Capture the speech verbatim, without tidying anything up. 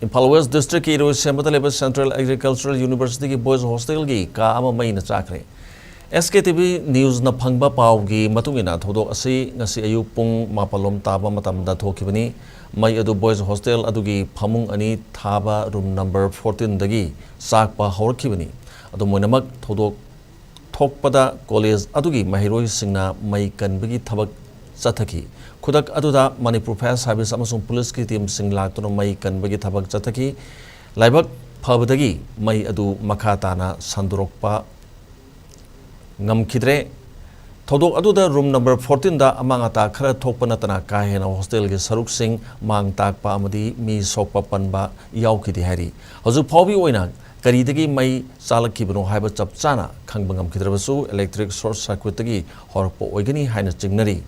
Imphal west ꯗꯤꯁꯇ꯭ꯔꯤꯛꯀꯤ ꯏꯔꯣꯏꯁꯦꯝꯕꯗ ꯂꯩꯕ central agricultural ꯌꯨꯅꯤꯚꯔꯁꯤꯇꯤꯒꯤ ꯕꯣꯏꯁ ꯍꯣꯁꯇꯦꯜꯒꯤ ꯀꯥ ꯑꯃ ꯃꯩꯅ ꯆꯥꯛꯈ꯭ꯔꯦ꯫ ꯑꯦꯁ ꯀꯦ ꯇꯤ ꯚꯤ ꯅ꯭ꯌꯨꯁꯅ ꯐꯪꯕ ꯄꯥꯎꯒꯤ ꯃꯇꯨꯡ ꯏꯟꯅ, ꯊꯧꯗꯣꯛ ꯑꯁꯤ ꯉꯁꯤ ꯑꯌꯨꯛ ꯄꯨꯡ ꯃꯥꯄꯜ ꯂꯣꯝ ꯇꯥꯕ ꯃꯇꯝꯗ ꯊꯣꯛꯈꯤꯕꯅꯤ꯫ ꯃꯩ ꯑꯗꯨ ꯕꯣꯏꯁ ꯍꯣꯁꯇꯦꯜ ꯑꯗꯨꯒꯤ ꯐꯃꯨꯡ ꯑꯅꯤ ꯊꯥꯕ ꯔꯨꯝ ꯅꯝꯕꯔ ꯐꯣꯔꯇꯤꯟꯗꯒꯤ ꯆꯥꯛꯄ ꯍꯧꯔꯛꯈꯤꯕꯅꯤ꯫ ꯑꯗꯨꯝ ꯑꯣꯏꯅꯃꯛ, ꯊꯧꯗꯣꯛ ꯊꯣꯛꯄꯗ ꯀꯣꯂꯦꯖ ꯑꯗꯨꯒꯤ ꯃꯍꯩꯔꯣꯏꯁꯤꯡꯅ ꯃꯩ ꯀꯟꯕꯒꯤ ꯊꯕꯛ ꯆꯠꯊꯈꯤ꯫ ꯈꯨꯗꯛ ꯑꯗꯨꯗ ꯃꯅꯤꯄꯨꯔ ꯐꯥꯌꯔ ꯁꯥꯔꯚꯤꯁ ꯑꯃꯁꯨꯡ ꯄꯨꯂꯤꯁꯀꯤ ꯇꯤꯝꯁꯤꯡ ꯂꯥꯛꯇꯨꯅ ꯃꯩ ꯀꯟꯕꯒꯤ ꯊꯕꯛ ꯆꯠꯊꯈꯤ꯫ ꯂꯥꯏꯕꯛ ꯐꯕꯗꯒꯤ ꯃꯩ ꯑꯗꯨ ꯃꯈꯥ ꯇꯥꯅ ꯁꯟꯗꯣꯔꯛꯄ ꯉꯝꯈꯤꯗ꯭ꯔꯦ꯫ ꯊꯧꯗꯣꯛ ꯑꯗꯨꯗ ꯔꯨꯝ ꯅꯝꯕꯔ ꯐꯣꯔꯇꯤꯟꯗ ꯑꯃꯥꯡ ꯑꯇꯥ ꯈꯔ ꯊꯣꯛꯄ ꯅꯠꯇꯅ ꯀꯥ ꯍꯦꯟꯅ ꯍꯣꯁꯇꯦꯜꯒꯤ ꯁꯔꯨꯛꯁꯤꯡ ꯃꯥꯡ ꯇꯥꯛꯄ ꯑꯃꯗꯤ ꯃꯤ ꯁꯣꯛꯄ ꯄꯟꯕ ꯌꯥꯎꯈꯤꯗꯦ ꯍꯥꯏꯔꯤ꯫ ꯍꯧꯖꯤꯛ ꯐꯥꯎꯕꯒꯤ ꯑꯣꯏꯅ ꯀꯔꯤꯗꯒꯤ ꯃꯩ ꯆꯥꯂꯛꯈꯤꯕꯅꯣ ꯍꯥꯏꯕ ꯆꯞ ꯆꯥꯅ ꯈꯪꯕ ꯉꯝꯈꯤꯗ꯭ꯔꯕꯁꯨ, ꯏꯂꯦꯛꯇ꯭ꯔꯤꯛ ꯁꯣꯔꯠ ꯁꯔꯀ꯭ꯌꯨꯠꯇꯒꯤ ꯍꯧꯔꯛꯄ ꯑꯣꯏꯒꯅꯤ ꯍꯥꯏꯅ ꯆꯤꯡꯅꯔꯤ꯫